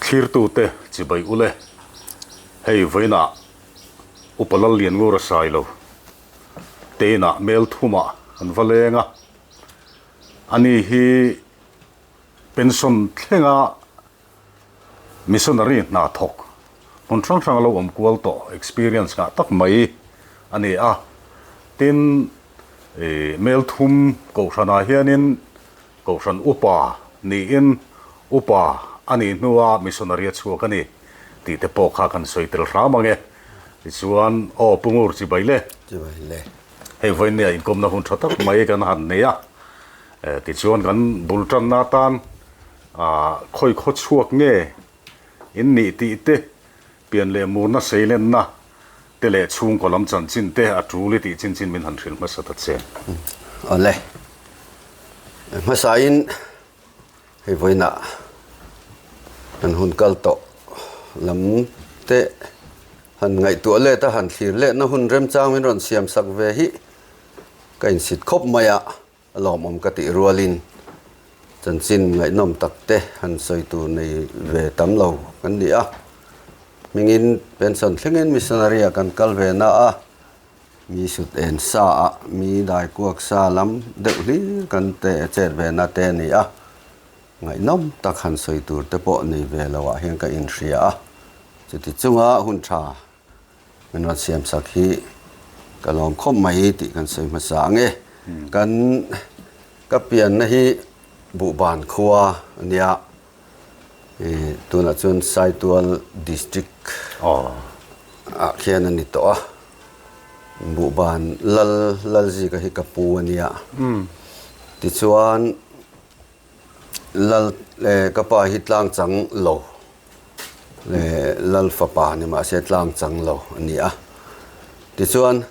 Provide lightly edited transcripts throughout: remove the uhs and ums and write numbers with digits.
Thlirtute chibai ule, hei vawiinah Upa Lallianngura Sailo teinah Melthumah an va leng a, ani hi pension thlenga Missionary hna thawk hmun hrang hrang a lo awm kual tawh experience ngah tak mai a ni a. Tin, Melthum Kohhranah hianin Kohhran upa niin upa a nih hnua missionary a chhuak a ni tih te pawh kha kan sawi tel hram ang e. Tichuan, aw Pu Ngur chibai le. Chibai le. Hei vawinia inkawmna hun tha tak mai kan han nei a. Tichuan kan bul tanna atan Khawi khaw chhuak nge in nih tih te, pian leh murna seilenna te leh chhungkaw lam chanchin te a tul i tih chin chin min han hrilh hmasa ta che. Awle, hmasain hei vawiinah kan hun kal tawh lam te han ngaihtuah let a, han thlir letna hun remchang min rawn siam sak ve hi ka insit khawp mai a. A lawmawm ka tih rualin chanchin ngaihnawm tak te han sawi tur nei ve tam lo kan ni a. Hmingin pension thlengin missionary ah kan kal ve na a, mi sut en sa ah mi dai kuak sa lam deuh hlir kan te chet ve na te a ni a. Ngaihnawm tak han sawi tur te pawh nei ve lo ah hian ka inhria a. Chuti chunga hun tha Min rawn siam sak hi ka lawm khawp mai tih kan sawi hmasa ang e. Kan ka pianna hi Buhban khua a nia, tunah chuan Saitual District ah khian a ni tawh a. Buhban Lal Lalzika hi ka pu a nia. Tichuan Lal ka pa hi tlang chang lo. Leh Lal fapa ni mahse tlang chang lo a ni a. Tichuan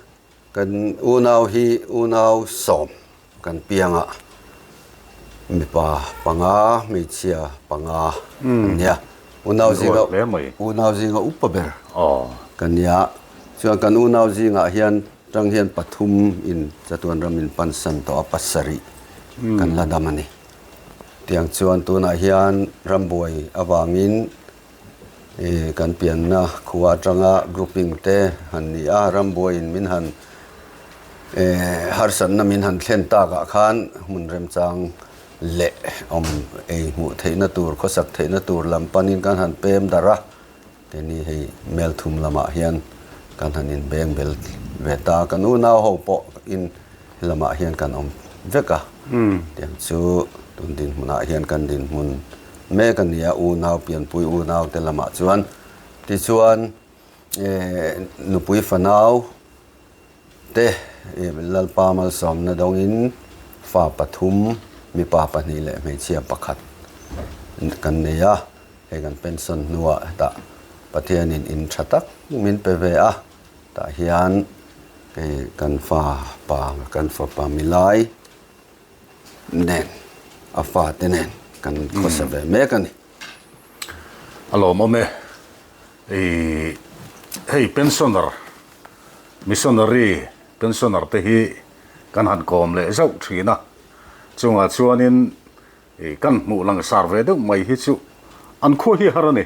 kan unau hi unau sawm kan piang a, mipa panga hmeichhia panga an nia. Unau zinga unau zinga upa ber kan nia. Chuan kan unau zingah hian tang hian pathum in chatuan ram in pansan tawh a pasarih kan la dam a ni. Tiang chuan tunah hian rambuai avangin kan pianna khua atanga grouping te han ni a, rambuaiin min han harsatna min han thlen takah khan hmun remchang leh awm ei hmuh theihna tur, khawsak theihna tur lam panin kan han pem darh a. Keini hei Melthum lamah hian kan han inbeng bel ve ta, kan unau ho pawh in lamah hian kan awm vek a, tiang chu tun dinhmunah hian kan dinhmun mek a nia, unau pianpui unau te lamah chuan tichuan nupui fanau te Lalpa malsawmna dawngin fa pathum mipa pahnih leh hmeichhia pakhat kan nei a. Hei kan pension hnuah hetah Pathianin in tha tak min pe ve a, tah hian hei kan fa pa kan fapa milai nen a fate nen kan khawsa ve mek a ni. A lawmawm e. Ih hei pensioner missionary pensioner te hi kan han kawm leh zauh thin a, chungah chuanin I kan hmuh langsar ve deuh mai hi chu an khua hi har a ni.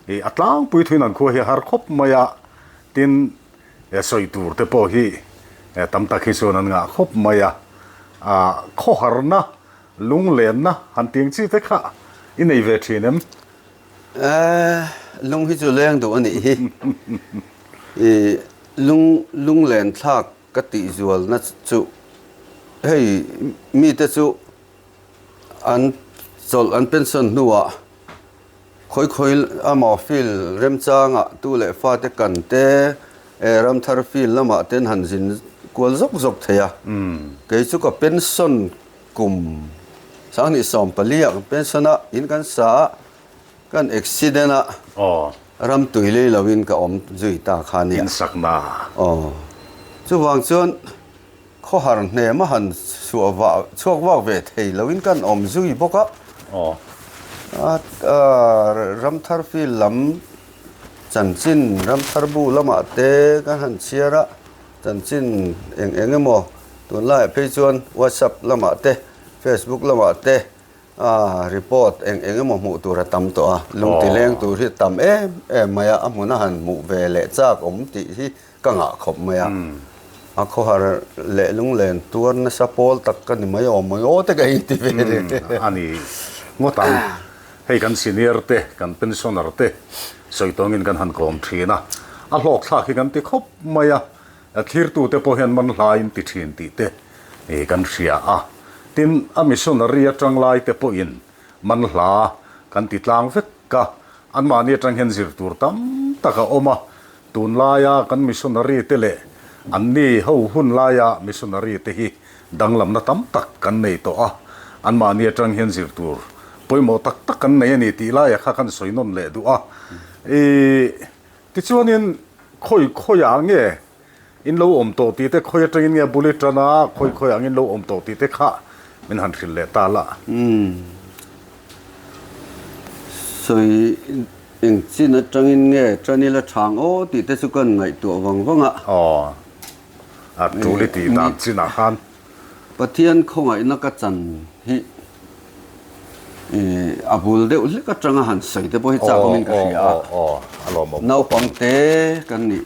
I a tlangpui thuin an khua hi har khawp mai a, tin sawi tur te pawh hi tam tak hi chuan an ngah khawp mai a. A khawharna, lunglenna han tiang chi te kha i nei ve thin em? Lung hi chu leng duh a nih hi. I lung lunglen thlak ka tih zualna chu hei mite chu An chawlh an pension hnuah khawi khawi amaw field remchangah tu leh fate kan te ramthar field lamah ten han zin kual zawk zawk thei a. Kei chu ka pension kum 2014 ah kan pension a, in kan sa a, kan accident a, ram tui lei loin ka awm zui ta kha nia. Aw, chuvang chuan. Khawhar hnem a han chhuah vah chhuak vak ve thei loin kan awm zui bawk a. A Ramthar field lam chanchin Ramthar bu lamah te kan han chhiar a, chanchin eng eng emaw tunlaiah phei chuan WhatsApp lamah te Facebook lamah te. Report eng eng emaw hmuh tur a tam tawh a, lungti leng tur hi a tam em em mai a, a hmuna han hmuh ve leh chak awm tih hi ka ngah khawp mai a. A khawhar leh lunglen tuar nasa pawl tak ka ni mai awm mai aw te ka inti ve reng. A ni ngawt ang. Hei kan senior te, kan pensioner te sawi tawngin kan han kawm thin a, a hlawk thlak hi kan ti khawp mai a, a thlirtute pawh hian man hlain ti thin tih te kan hria a. Tin, a missionary atang lai te pawhin man hla kan ti tlang vek a, anmahni atang hian zir tur tam tak a awm a, Tunlaia kan missionary te leh anni ho hun laia missionary te hi danglamna tam tak kan nei tawh a, anmahni atang hian zir tur pawimawh tak tak kan nei a ni tih laia kha kan sawi nawn leh duh a. Ih, tichuanin khawi khawiah nge in lo awm tawh tih te, khawi atangin nge bul i tan a, khawi khawiah nge in lo awm tawh tih te kha min han hrilh leh ta la. Umm. Sawi Eng chin atangin nge tan ila thang aw tih te chu kan ngaihtuah vang vang a. Aw, a tul i tih dan chinah khan. Pathian khawngaihna ka chan hi a bul deuh hlek atanga han sawi te pawh hi chak awmin ka hria a. Aw, aw, a lawmawm. Naupangte kan nih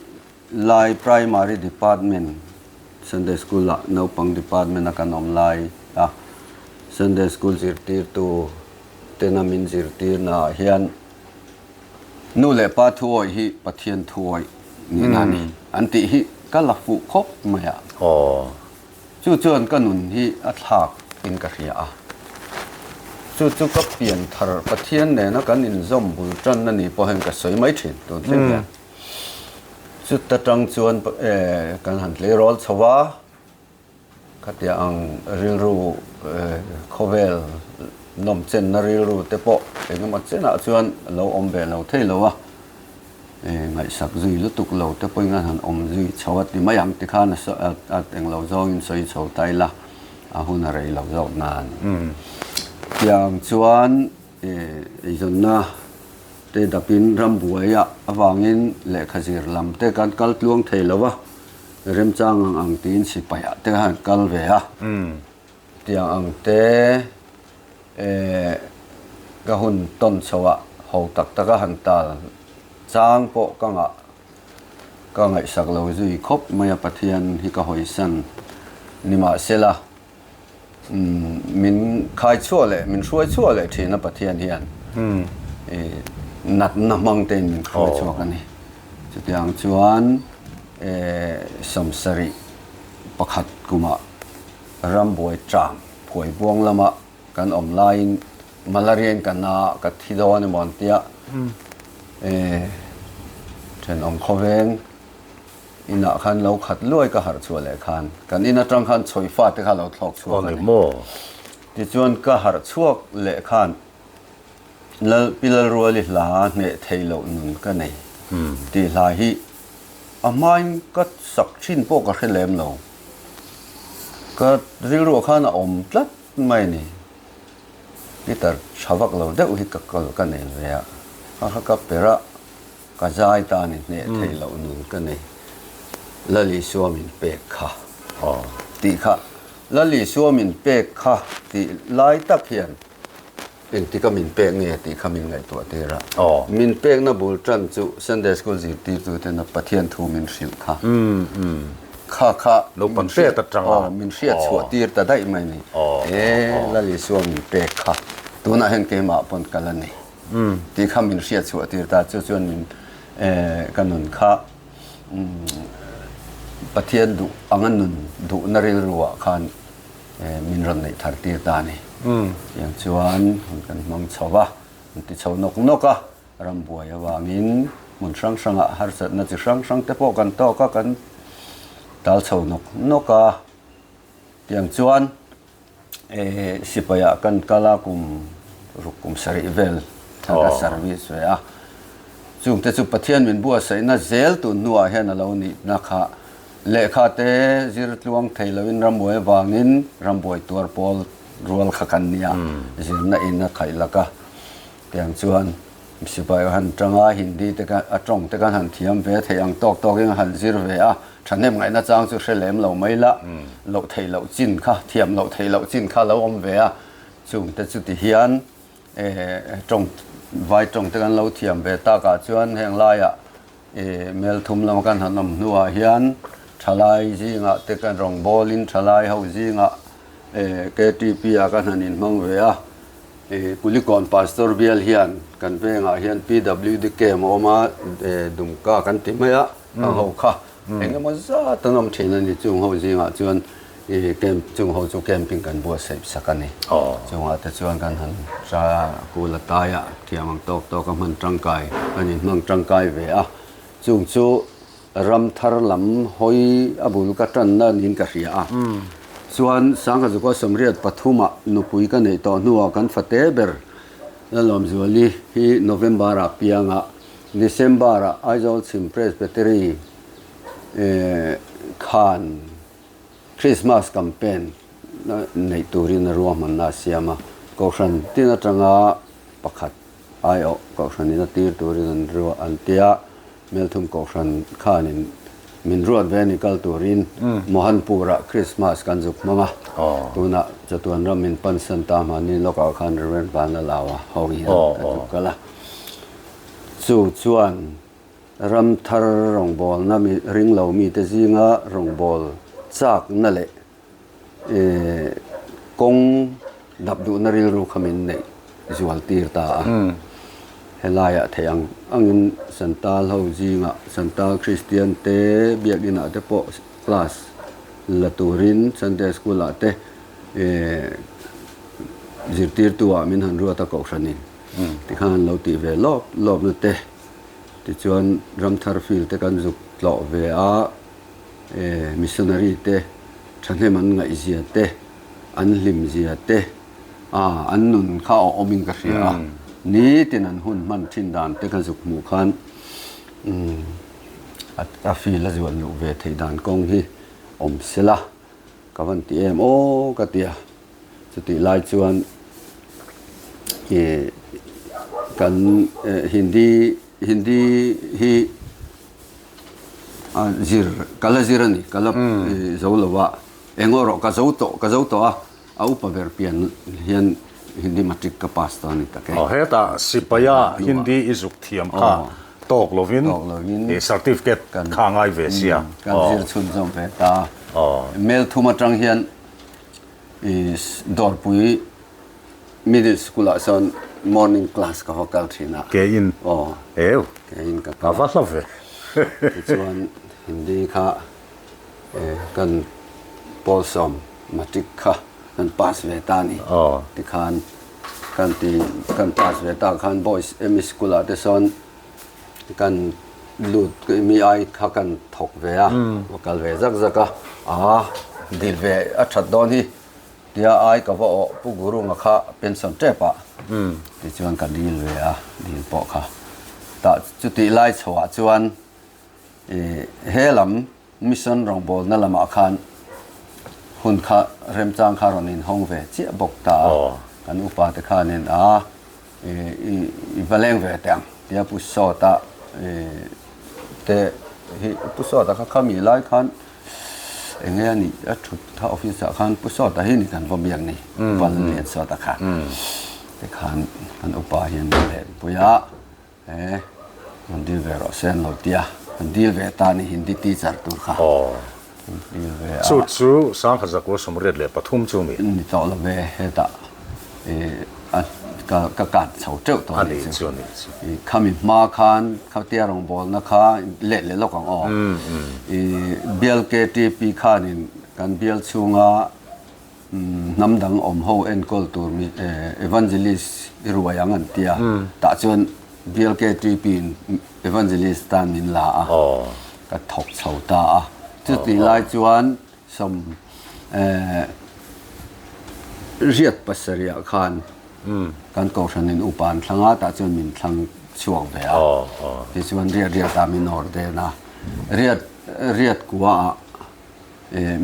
lai Primary Department Sunday School ah naupang department a kan awm lai a, Sunday School zirtirtu tena min zirtirna ah hian nu leh pa thuawih hi Pathian thuawih nihna a ni an tih hi ka la fuh khawp mai a. Chu chuan ka nun hi a thlak in ka hria a. Chu chu ka pian thar Pathian nena kan inzawm bul tanna ni pawh hian ka sawi mai thin tun thleng hian. Chuta tang chuan kan han tleirawl chho a. Khatia ang rilru khawvel nawmchenna rilru te pawh engemaw chenah chuan a lo awm ve lo thei lo a, ngaihsak zui lutuk lo te pawhin an han awm zui chho a ti mai ang tikhan a englo zawngin sawi chho ta ila a hun a rei lo zawk nan. Tiang chuan eizawnna te dapin rambuai ah avangin lehkha zir lam te kan kal tluang thei lo a. Remchang ang ang tiin sipai ah te khan kal ve a, tiang ang te ka hun tawn chho ah ho tak tak a han tal chang pawh ka ngah ka ngaihsak lo zui khawp mai a Pathian hi ka hawisan nimahsela Min khai chhuah leh min hruai chhuah leh thin a Pathian hian natna hmang tein min hruai chhuak a ni. Chutiang chuan 71 kumah rambuai ṭam phuaibuang lama kan awm laiin malaria in ka na ka thi dawn emaw an tia ṭhenawm khawveng Inah khan lo khat luai ka harh chhuah leh khan kan in atang khan chhawi fate kha lo thlawk chhuak a ni. Tichuan ka harh chhuak leh khan Lal Pi Lalruali hla hneh theih loh nun ka nei tih hla hi a hmain ka sak thin pawh ka hre lem lo. Ka rilruah khan a awm tlat mai a ni. Guitar tha vak lo deuh hi ka kal ka nei ve a, kha kha ka perh a. Ka zai tan i hneh theih loh nun ka nei. Lal Isua min pek kha tih kha Lal Isua min pek kha tih lai tak hian engtika min pek nge tih kha min ngaihtuah tir a. Min pekna bul tan chu Sunday School zirtirtu tena Pathian thu min hrilh kha. Kha kha min hriat chhuah tir ta daih mai ni. E Lal Isua min pek kha tunah hian keimah pawn ka la nei. Tih kha min hriat chhuah tir ta chu chuan min ka nun kha Pathian duh anga nun duhna rilru ah khan min rawn neih thar tir ta a ni. Tiang chuan hun kan hmang chho a, an ti chho nawk nawk a, rambuai avangin hmun hrang hrangah harsatna chi hrang hrang te pawh kan tawk a, kan tal chho nawk nawk a. Tiang chuan Sipai ah kan kal a kum ruk kum sarih vel khan ka service ve a. Chungte chu Pathian min buatsaihna zel tun hnuah hian a lo nihna kha lehkha te zir tluang thei loin rambuai avangin rambuai tuar pawl rual kha kan nia zirna in a khaih lak a. Tiang chuan Sipai a han tang a, Hindi te kha a tawng te khan han thiam ve thei ang tawk tawkin a han zir ve a, thahnem ngaihna chang chu hre lem lo mai la, loh theih loh chin kha, thiam loh theih loh chin kha lo awm ve a. Chungte chu ti hian tawng vai tawng te kan lo thiam ve takah chuan heng laiah Melthum lama kan han awm hnuah hian thalai zingah te kan rawngbawlin thalai ho zingah KTP ah kan han inhmang ve a. Kulikawn Pastor bial hian kan vengah hian PWD camp a awm a, Dumka kan ti mai a, a ho kha eng emaw zat an awm thin a ni. Chung ho zingah chuan camp chung ho chu camping kan buatsaih sak a ni. Chungah te chuan kan han hra kul a tai a, thiam ang tawk tawk a hman tangkai kan inhmang tangkai ve a. Chung chu Ram thar lam hawi a bul ka tanna niin ka hria a. Chuan Sangkhazuka 83 ah nupui ka neih tawh hnuah kan fate ber Lalawmzuali hi November ah piang a, December ah Aizawl Chhim Presbytery khan Christmas campaign neih turin a ruahmanna a siam a, Kohhran tin atanga pakhat aiawh Kohhranin a tir turin an ruah an tia. Melthum Kohhran khanin min ruat ve ni kal turin Mohanpur-ah Krismas kan zuk hmang a, tunah chatuan ram min pansan ta hmani lawkah khan Reverend Vanlalauva ho hian ka zuk kal a. Chu chuan ram thar rawngbawlna mi ringlo mite zinga rawngbâwl châkna leh Kawng dap duhna rilru kha min neih zual tir ta a. Helaiah theih ang angin Santal ho zingah Santal Kristian te biakinah te pawh class la turin Sunday School ah te zirtirtu ah min han ruat a kohhranin tikhan an lo tih ve lawp lawpna te tichuan Ramthar field te kan zuk tlawh ve a. Missionary te thahnem an ngaihzia te, an hlimzia te, an nun kha a awmin ka hria a. Nitin an hun hman thin dan te ka zuk hmuh khan a feel a zuan luh ve theih dan kawng hi awm sela ka van ti em aw ka ti a. Chutih lai chuan kan Hindi Hindi hi A zir, ka la zir a ni, ka la zo lo a, eng aw rawh ka zo tawh, ka zo tawh a, a upa ber pian hian Hindi matric ka pass ta a ni tak e. Aw hetah sipaia Hindi i zuk thiam kha tawk lovin certificate kha a ngai ve sia. Kan zir chhunzawm ve ta. Melthum atang hian dawrpui Middle school ah sawn morning class ka va kal thin a. Ke in? Aw. Eu. Ke in ka kal. A va hla ve. Tichuan Hindi kha kan Pawl matric kha kan pass ve ta a ni. Aw. Tikhan kan ti kan pass ve ta khan boys ME school ah te sawn kan lut mi ai kha kan thawk ve a, va kal ve zak zak a. Aa dil ve a that dawn hi. Tia ai ka va awh Pu Gurunga kha pension tep ah tichuan ka dil ve a, dil pawh kha tah chutih lai chhoah chuan ih he lam mission rawngbawlna lamah khan hun kha remchang kha rawn inhawng ve chiah bawk ta a, kan upa te khanin a I va leng ve teh ang tia Pu Sawta te hi Pu Sawta kha khami lai khan eng nge a nih a thut kha office ah khan Pu Sawta hi ni kan va biak ni Val Lian Sawta kha tikhan kan upa hian min leh pui a he rawn dil ve rawh se an lo ti a kan dil ve ta a ni Hindi teacher tur kha. Chu chu Sangkhazakur 83 chu mi. Ni tawh lo ve hetah ka ka kat chho teuh tawh a nih chu. Khami hma khan khatia rawngbawlna kha let leh lawk ang aw. I bial KTP khanin kan bial chhunga hnam dang awm ho enkawl tur mi evangelist i ruai ang an tia. Tah chuan bial KTP in Evangelist tan min la a, ka thawk chho ta a. Chutih lai chuan riat pasarihah khan kan kohhranin upa an thlang a, tah chuan min thlang chhuak ve a. Tichuan riat riatah min awr den a, riat riat kuaah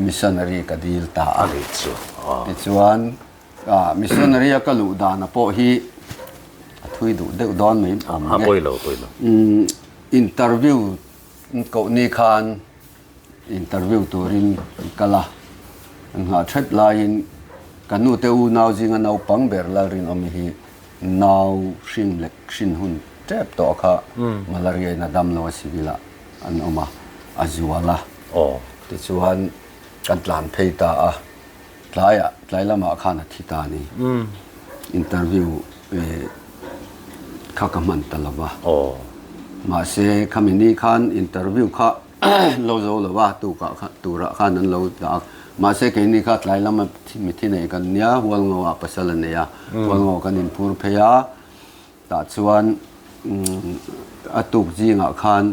missionary ka dil ta a. Tichuan Missionary a ka luh dana pawh hi a thui duh deuh dawn mai awm nge. A pawi lo, pawi lo. Interview koh ni khan interview turin an kal a, an nghah that laiin Ka nu te unau zinga naupang ber Lalrinawmi hi nau hrin leh hrin hun tep tawh kha malaria in a dam lo a civil ah an awm a, a zual a. Tichuan kan tlan phei ta a, tlaiah tlai lamah khan a thi ta a ni. Interview kha ka hman ta lo va. Mahse khami ni khan interview kha lo zo lo va, tukah kha turah khan an lo dah a. Mahse keini kha tlai lama mithi nei kan nia, Hualngo ah pasal a nei a, Hualngo kan inphur phei a, tah chuan a tuk zingah khan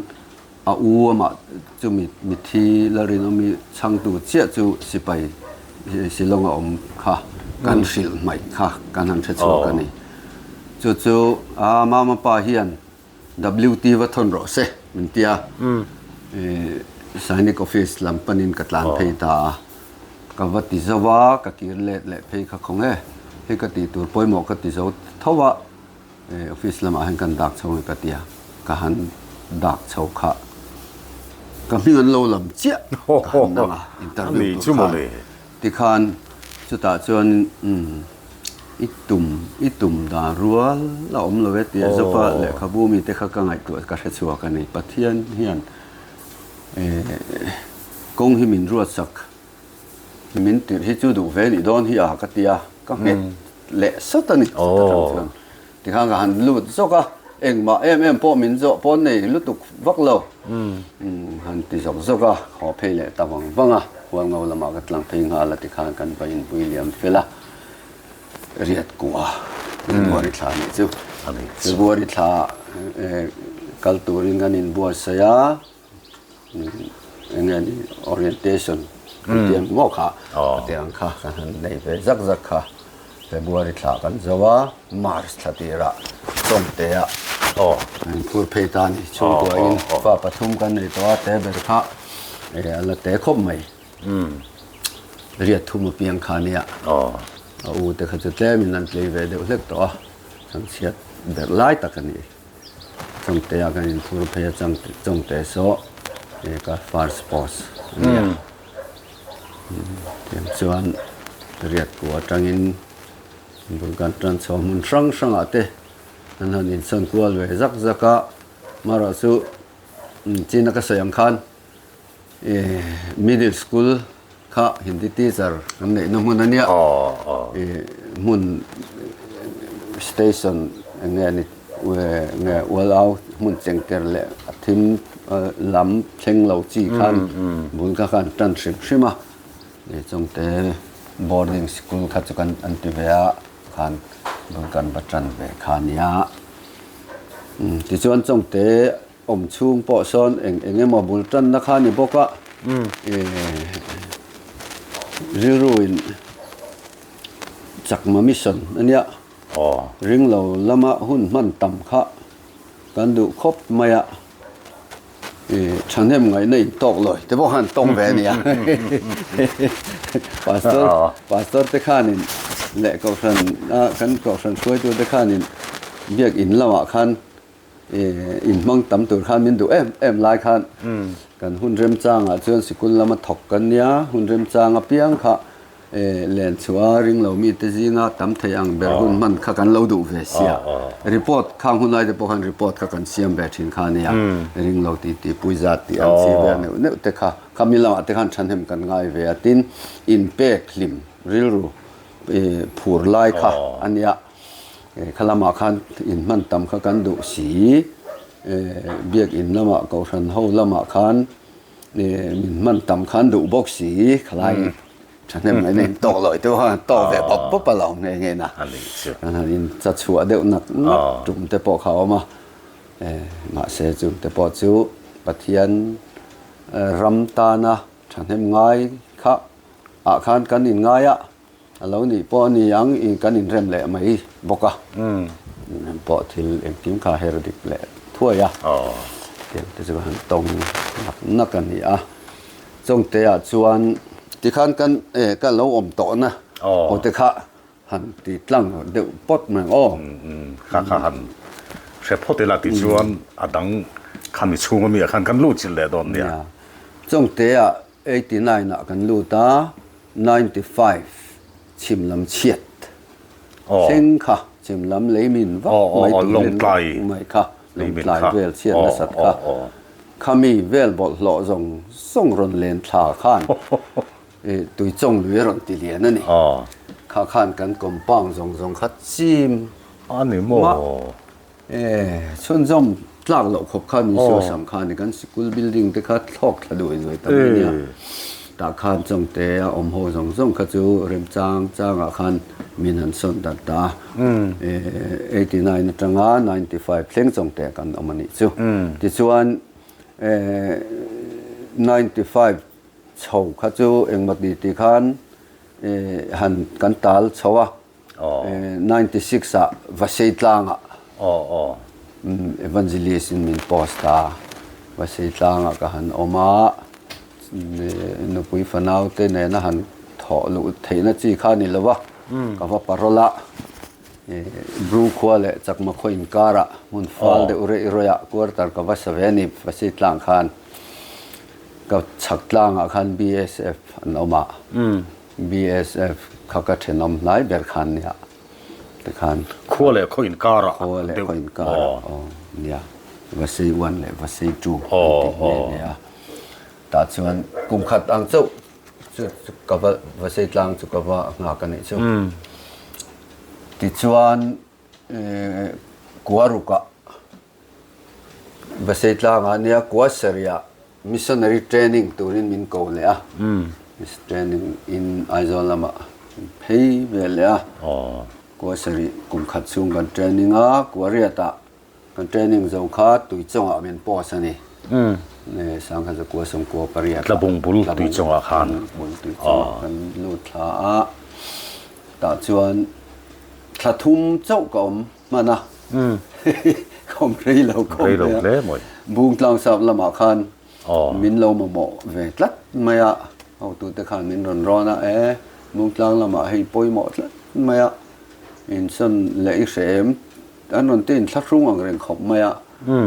a u amah chu mithi Lalrinawmi chhangtu chiah chu sipai Shillong a awm kha kan hrilh hmaih kha kan han hre chhuak a ni. Chu chu a mama pa hian WT va thawn rawh se min ti a, Sainik office lam panin ka tlan phei ta a, ka va ti zo a, ka kir let leh phei kha khawng e, hei ka tih tur pawimawh ka ti zo tho a, office lamah hian kan dak chho nge ka ti a, ka han dak chho kha ka hming an lo lam chiah ka han nang a, interview tur khan. Tikhan chutah chuan i tum i tum dan rual a awm lo e tih Zopa lehkhabu mite kha ka ngaihtuah ka hre chhuak a ni. Pathian hian kawng hi min ruatsak min tirh hi chu duh ve nih dawn hi a ka ti a, ka nghet leh sawt a ni chutah tang chuan. Tikhan ka han lut zawk a, engmah em em pawh min zawh pawn nei lutuk vak lo. Han ti zawk zawk a, haw phei leh ta vang vang a, Hualngo lamah ka tlang phei nghal a tikhan kan va inpui liam fel a, riat kua February thla nih chu. February thla kal turin kan inbuatsaih a. Eng nge ni orientation kan tih ang maw kha tiang kha kan han nei ve zak zak kha February thla kan zo a March thla tirah Chawngte ah kan inphur phei ta a ni chhungkua in fa pathum kan nei tawh a te ber kha a la te khawp mai riat thum a piang kha nia a u te kha chu tlem in an tlei ve deuh hlek tawh a chhangchhiat ber lai tak a ni. Chawngte ah kan inphur phei a Chawngte saw ka first post a nia. Tiang chuan riat ku atangin bul kan tan chho hmun hrang hrangah te an han insawn kual ve zak zak a, marawh chu china ka sawi ang khan Middle school kha Hindi teacher kan neihna hmun a nia. Hmun station eng nge ni nge ual au hmun chengker leh a thim lam thleng lo chi khan bul kha khan tan hrim hrim a. Chungte boarding school kha chu kan an ti ve a khan bul kan va tan ve kha a nia. Tichuan chungte Awm chhung pawh sawn eng eng emaw bul tanna kha a ni bawk a, rilru in chakma mission a nia, ring lo lama hun hman tam kha kan duh khawp mai a, thahnem ngaihna in tawk lawi te pawh khan tawng ve a nia. Pastor pastor te khanin leh kohhran a kan kohhran hruaitu te khanin biak in lamah khan Inhmang tam tur khan min duh em em lai khan kan hun remchangah chuan sikul lama thawk kan nia, hun remchang apiang kha len chhuah a ring lo mite zinga tam thei ang ber hun hman kha kan lo duh ve sia. Report khang hun laite pawh khan report kha kan siam ve thin kha nia, ring lo tih tih pui zat tih an chhi vel neuh neuh te kha, khami lamah te khan thahnem kan ngai ve a, tin inpek hlim rilru phur lai kha a nia. Kha lamah khan in hman tam kha kan duh si, biakin lamah kohhran ho lamah khan min hman tam khan duh bawk si, khalai thahnem mai na in tawk lawih te pawh khan tawk ve pawp pawp a lo nghe nghe na. Kan han in cha chhuah deuh nak nak tum te pawh kha a awm a, mahse chung te pawh chu Pathian ram tana thahnem ngai kha ah khan kan in ngai a. A lo nih pawh a ni ang in kan inrem leh mai bawk a, inrem pawh thil engkim kha her dik leh thuai a, tiang te chu han tawng nak nak a ni a. Chawngte ah chuan tikhan kan e ka lo awm tawh na aw te kha han ti tlang deuh pawt mai ang aw. Kha kha han hre phawt ila tichuan a dang khami chhung ami ah khan kan lut chilh leh dawn nia. Chawngte ah 89 ah kan lut a, 95. Chhim lam chhiat thleng kha, chhim lam lei min vak mai tui len vak mai kha, Lawngtlai vel chhiat nasat kha, khami vel bawlhhlawh zawng zawng rawn len thla khan Tuichawng lui a rawn ti lian a ni. Kha khan kan compound zawng zawng kha chim mah. E, chhunzawm tlak loh khawp khan min sual sam kha a ni. Kan sikul building te kha thlawk thla duai duai tam a nia. Tah khan chawngte a awm ho zawng zawng kha chu remchang changah khan min han sawn dat ta a. E, 89 atanga 95 thleng chawngte kan awm a nih chu. Tichuan, e, 95 chho kha chu engmaw ti ti khan e, han kan tal chho a. 96 ah Vasei tlangah Evangelist in min post a, Vasei tlangah ka han awm a, nupui fanau te nena han thawh luh theihna chi kha a ni lo a, ka va parole a, Bru khua leh Chakma khaw inkarah hmun fal deuh reih rawih ah quarter ka va sa ve a ni Vasei tlang khan, ka chhak tlangah khan BSF an awm a. BSF kha ka thenawm hnai ber khan nia tikhan. Khua leh khaw inkarah deuh. Khua leh khaw inkarah aw nia Vasei one leh Vasei two an tih nghe nghe a. Tah chuan kum khat ang chauh chu ka va Vasei tlang chu ka va nghak a nih chu. Tichuan Kuarukah Vasei tlangah nia Kuasariah Missionary training turin min ko leh a, training in Aizawl lamah min phei ve leh a, Kuasarih kum khat chhung kan training a, Kuariatah kan training zo kha Tuichawngah min post a ni, Sangha Zakua Sawmkua pariatah Tlabung bul Tuichawngah khan bul Tuichawngah kan lut thla a, tah chuan thla thum chauh ka awm. Hman a, ka awm rei lo khawp mai a, Bungtlang sap lamah khan min lo mamawh ve tlat mai a, hotute khan min rawn rawn a, e Bungtlang lamah hei pawimawh tlat mai a, insawn leh i hreh em? An rawn ti inthlahrung ang reng khawp mai a,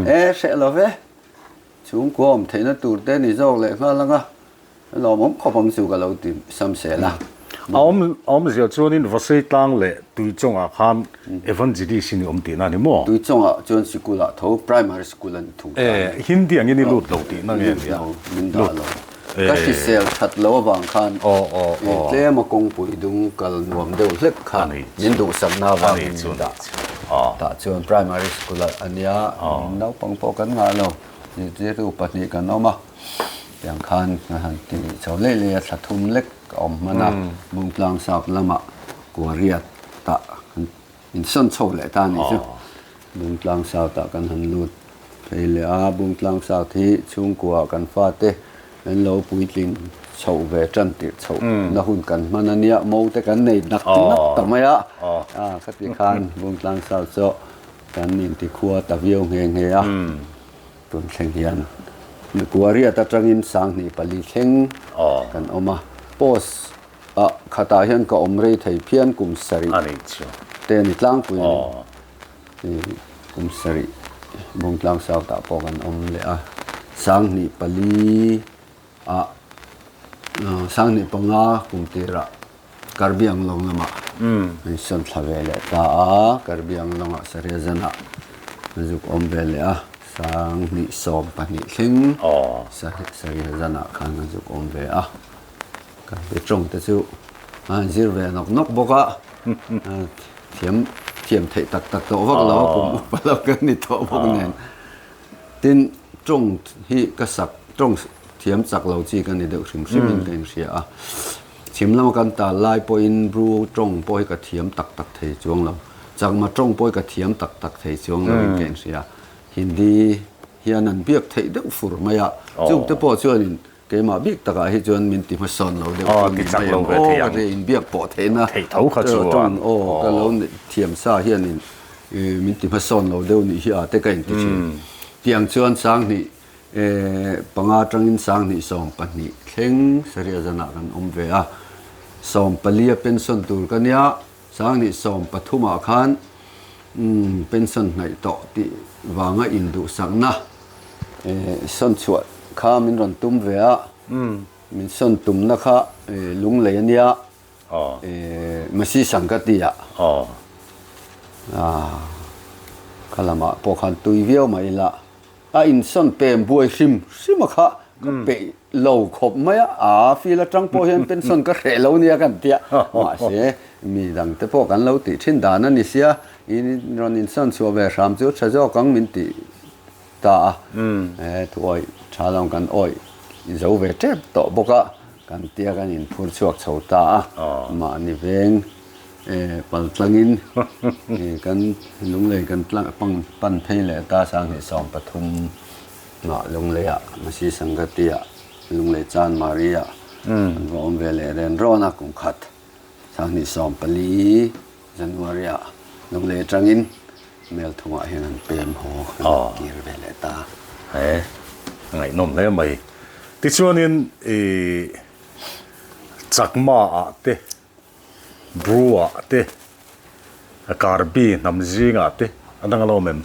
e hreh lo ve, chhungkua awm theihna tur te ni zawk leh nghal ang a, Lawmawm khawp ang chu ka lo ti sam sel a. A awm awmzia chuanin Vasei tlang leh Tuichawngah khan Evangelist in i awm tihna a ni maw? Tuichawngah chuan sikulah tho Primary School a ni thung ta a ni. E, Hindi angin i lut lo tihna nge nia? Lut lo, min dah lo. Ka hrisel that lo avang khan tlem a kawngpui dung kal nuam deuh hlek kha min duhsakna avangin min dah. Tah chuan Primary School a nia, naupang pawh kan ngah lo, zirtirtu pahnih kan awm a. Tiang khan ka han ti chho leh leh a, thla thum lek ka awm hman a, Bungtlang sap lamah Kuariat tah kan insawn chho leh ta a nih chu. Bungtlang South ah kan han lut phei leh a, Bungtlang South hi chhungkua kan fate an lo puitlin chhoh ve tan tirh chhoh na hun kan hman a nia, mo te kan nei nak nak ta mai a, khati khan Bungtlang South chu kan intikhua ta viau nghe nghe a. Tun thleng hian Kuariat atangin 2004 thleng kan awm a, post ah khatah hian ka awm rei thei phian kum sarih te a ni tlangpui a ni. Kum sarih Bungtlang South ah pawh kan awm leh a, 2004 ah 2005 kum tirah Karbianglawng lamah an sawn thla ve leh ta a, Karbianglawngah Sariazanah an zuk awm ve leh a, 2012 thleng Sariazanah khan an zuk awm ve a, Karbi tawng te chu an zir ve nawk nawk bawk a, thiam thiam theih tak tak tawh vak lo a, kum upa lo kan ni tawh bawk nen. Tin, tawng hi ka sak, tawng thiam chak lo chi ka ni deuh hrim hrimin ka inhria a. Chhim lama kan tal lai pawhin Bru tawng pawh hi ka thiam tak tak thei chuang lo. Chakma tawng pawh hi ka thiam tak tak thei chuang loin ka inhria. Hindi hian an biak theih deuh fur mai a, chungte pawh chuanin keimah bik takah hi chuan min ti hmasawn lo deuh chu ni mai ang. Aw ka ri inbiak pawh theihna tawng aw ka lo thiam sa hianin min ti hmasawn lo deuh nih hi a te ka inti thin. Tiang chuan 2000 5 atangin 2012 thleng Sharia zanah kan awm ve a, 14 a pension tur ka nia, 2013 ah khan pension hnaih tawh tih vanga induhsakna sawn chhuah kha min rawn tum ve a, min sawn tumna kha lunglei a nia. Masi Sangati ah kha lamah pawh khan tui viau mah ila a insawn pem buai hrim hrim a kha ka peih lo khawp mai a, a feel atang pawh hian pension ka hreh lo nia kan tia mahse mi dang te pawh kan lo tih thin dan a ni sia in rawn insawn chhuah ve hram chu tha zawk ang min tih ta a, he thu awih tha lo kan awih zo ve tep tawh bawk a, kan tia kan inphur chhuak chho ta a, mahni veng pal tlangin kan lunglei kan pan phei leh ta 2013 ah Lungleiah Masi Sangati-ah Lunglei Chanmari-ah kan va awm ve leh ren rawn a kum khat. 2014 January-ah Lunglei atangin Melthumah hian an pem haw kan kir ve leh ta. He, a ngaihnawm hle mai. Tichuanin i Chakma-ah te, Bru-ah te, Karbi hnam zingah te a dang alawm em?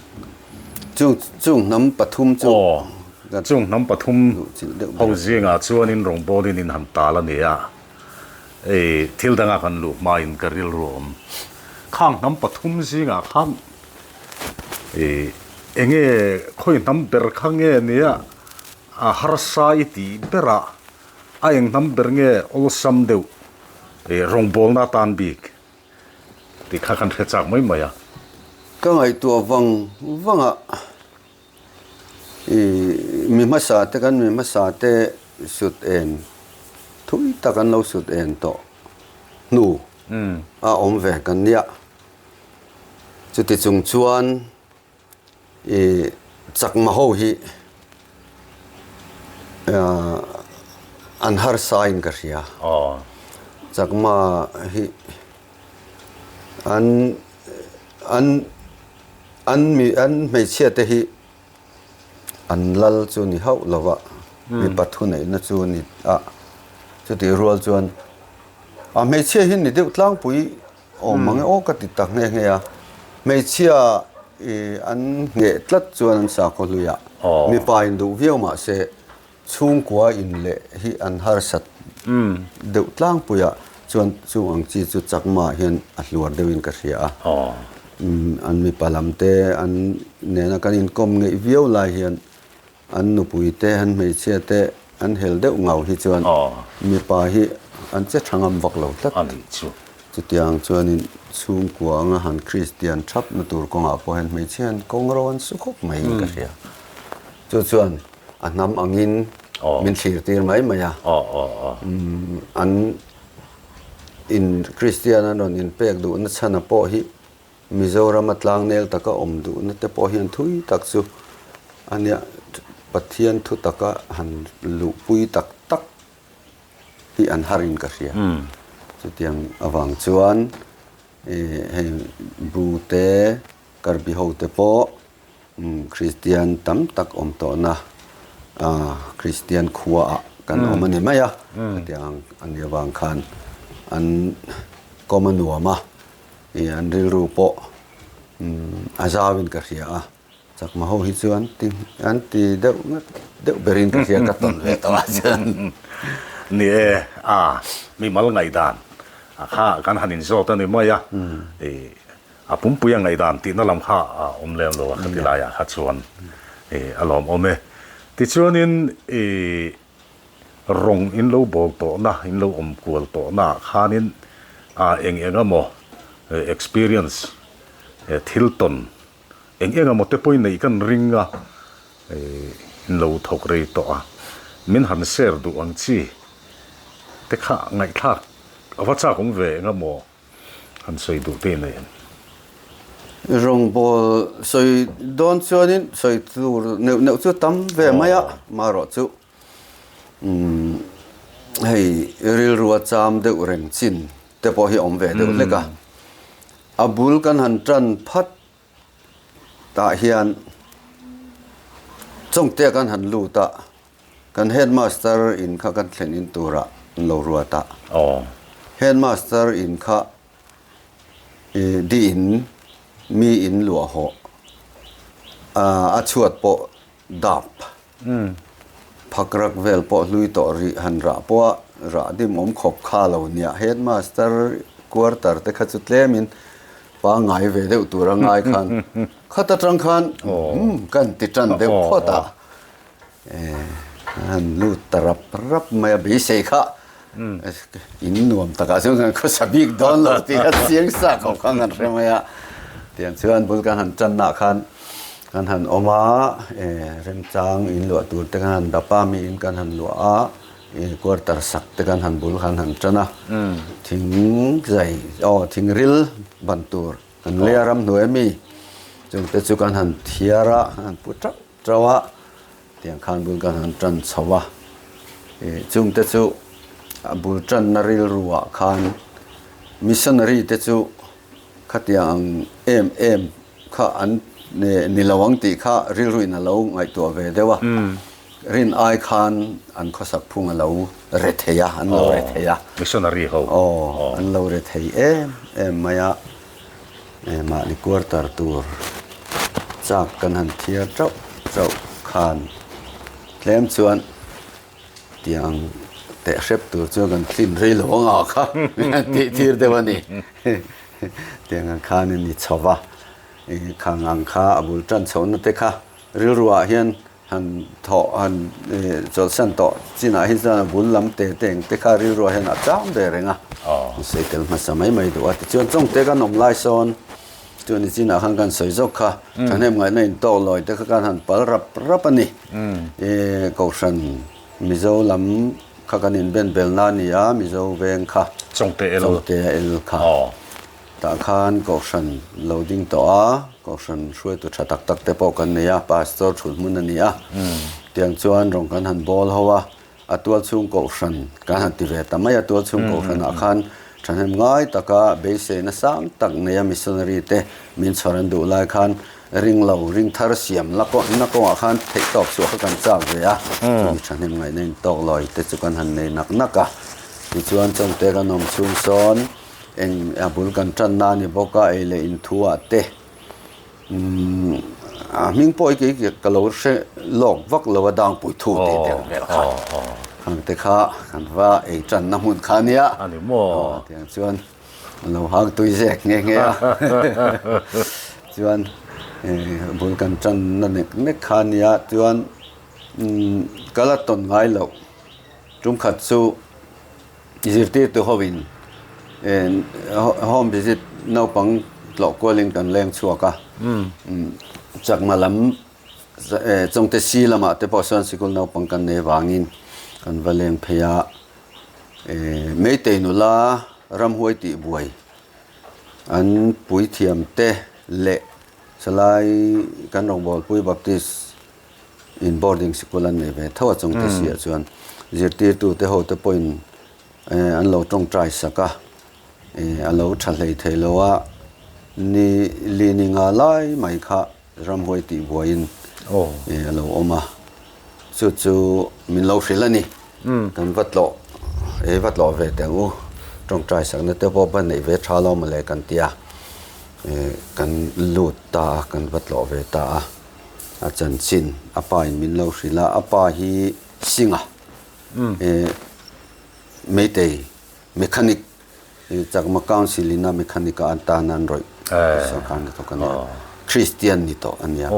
Chung chung hnam pathum chu Aw, chung hnam pathum ho zingah chuanin rawngbawlin in han tal a ni a. Ei, thil danga kan luh hmain ka rilru a awm. Khang hnam pathum zingah khan ei, enge khawi hnam ber kha nge nia a harsa i tih berah a eng hnam ber nge awlsam deuh ei rawngbawlna atan bik tih kha kan hre chak mai mai a. Ka ngaihtuah vang vangah I mi hmasa te kan mi hmasa te sut en thui tak an lo sut en tawh hnu a awm ve kan nia. Chuti chung chuan i chakma ho hi an harsa in ka hria. Chakma hi an an. An mi an hmeichhia te hi an lal chu ni hauh lo va, mipa thuneihna chu ni a, chutih rual chuan a hmeichhia hi ni deuh tlangpui awm ang e aw ka ti ta nghe nghe a, hmeichhia i an ngheh tlat chuan an sakhaw hluiah mipa in duh viau mah se Chhungkua in leh hi an harsat deuh tlangpuiah chuan chung ang chi chu Chakma hian a hluar deuhin ka hria a. An mipa lam te an nena kan inkawm ngeih viau lai hian an nupui te an hmeichhia te an hel deuh ngau hi chuan mipa hi an che tha ngam vak lo tlat. Chutiang chuanin chhungkua anga han Kristian thapna tur kawngah pawh hian hmeichhia hian kawng ro an su khawp maiin ka hria. Chu chuan a hnam angin min thlir tir mai mai a. An in Kristian an rawn inpek duhna chhana pawh hi Mizorama tlangnel taka awm duhna te pawh hian thui tak chu a nia Pathian thu taka han luhpui tak tak hi an harin ka hria. Chutiang avang chuan hei Bru te Karbi ho te pawh Kristian tam tak awm tawhna Kristian khuaah kan awm a ni mai a, khatiang a nih avang khan an kawm a nuam a, an rilru pawh a zauin ka hria a, chakma ho hi chuan an ti deuh ngat deuh berin ka hria ka tawn ve tawh a chuan. Ni e, a mimal ngaihdan kha kan han inzawt a ni mai a, A pumpui a ngaihdan tihna lam kha a awm lem lo a khati laiah kha chuan a lawmawm e. Tichuanin i rawng in lo bawl tawhna, in lo awm kual tawhna ah khanin a eng eng emaw experience, thil tawn eng eng emaw te pawhin neih kan ring a, in lo thawk rei tawh a, min han share duh ang chi te kha ngaihthlak a va chak awm ve eng emaw. Han sawi duh te nei ang. Rawngbawl sawi dawn chuanin sawi tur neuh neuh chu tam ve mai a, marawh chu hei rilrua cham deuh reng chin te pawh hi a awm ve deuh hlek a. A bul kan han tan phat tah hian Chawngte kan han lut a, Kan headmaster in kha kan thlen in turah an lo ruat a. Headmaster in kha i di in mi in luah hawh a chhuat pawh dap phak rak vel pawh hlui tawh rih han rah pawh a. rah dim awm khawp kha lo nia. Headmaster quarter te kha chu tlemin pangngai ve deuh tur a ngai khan khat atang khan umm kan ti tan deuh phawt a. Han lut ta rap rap mai a beisei kha in nuam takah chuan kan khawsa bik dawn lo tih kha chiang sa khawp khan kan hre mai a. Tiang chuan bul kan han tanna khan kan han awm a, remchang in luah tur te kan han dap a, mi in kan han luah a, quarter sak te kan han bul khan han tan a, thing zai aw thing ril ban tur kan lei a ramhnuai ami chungte chu kan han thiar a, kan han pu teuh teuh a, tiang khan bul kan han tan chho a, chungte chu a bul tanna rilru ah khan missionary te chu Khatiang ang em em kha an ni lo ang tih kha rilruin a lo ngaihtuah ve deuh a, rin ai khan an khawsak phung a lo re thei a, an lo re thei a. Missionary ho. Aw, an lo re thei em em mai a, mahni quarter tur chak kan han thiar chauh chauh khan tlem chuan Tiang teh hrep tur chuan kan tlin rei lo ang ah kha tih tir deuh a ni. Tiang ang khan in ni chho va, khang ang kha a bul tan chhohna te kha rilru ah hian han thawh han chawlhsan tawh chinah hi chuan a bul lam te te eng te kha rilru ah hian a chang ve reng a, sawi tel hmasa mai mai duh a. Tichuan chawngte kan awm lai sawn chuan i chinah khan kan sawi zawk kha thahnem ngaihna intawk lawi te kha khan han pal rap rap a ni. E Kohhran Mizo lam kha kan inben belna a ni a, Mizo veng kha. Chawngte el. Chawngte el kha. Tah khan Kohhran lo ding tawh a, Kohhran hruaitu tha tak tak te pawh kan nei a, Pastor thulhmun a ni a. Tiang chuan rawng kan han bawl ho a, A tualchhung kohhran kan han ti ve ta mai a, tualchhung kohhranah khan thahnem ngai taka beiseina sang tak neia missionary te min chhawr an duh lai khan ring lo, ring thar siam la na kawngah khan theihtawp chhuah kha kan chak ve a, chumi thahnem ngaihna in tawk lawi te chu kan han nei nak nak a. Tichuan chawngte kan awm chhung sawn eng a bul kan tanna a ni bawk a, ei leh inthuah te. A hming pawh hi kei ka lo hre lawk vak lo a dangpui thu tih te ang vel kha khang te kha kan va ei tanna hmun kha ania tiang chuan an lo hang tui zek nghe nghe a chuan bul kan tanna nek nek kha ania chuan ka la tawn ngai loh tum khat chu. Zirtirtu hovin home visit naupang tlawh kualin kan leng chhuak a, chakma lam Chawngte si lamah te pawh sawn sikul naupang kan nei vangin kan va leng phei a, Meitei nula ramhuai tih buai an puithiam te leh salai kan rawngbawlpui Baptist in boarding sikul an nei ve tho a chungte si ah chuan zirtirtu te ho te pawhin an lo tawngtai sak a a lo tha hlei thei lo a ni li ni nga lai mai kha ramhuai tih buaiin a lo awm a chu chu min lo hrilh a ni kan va tlawh ei va tlawh ve teh ang u tawngtai sakna te pawh va neih ve tha lo mawle kan tia kan lut ta a kan va tlawh ve ta a. A chanchin a pa in min lo hrilh a, a pa hi Singa Meitei mechanic Chakma Council in a mechanic a atan an rawih sorkar hnathawk a nia, Christian ni tawh a nia,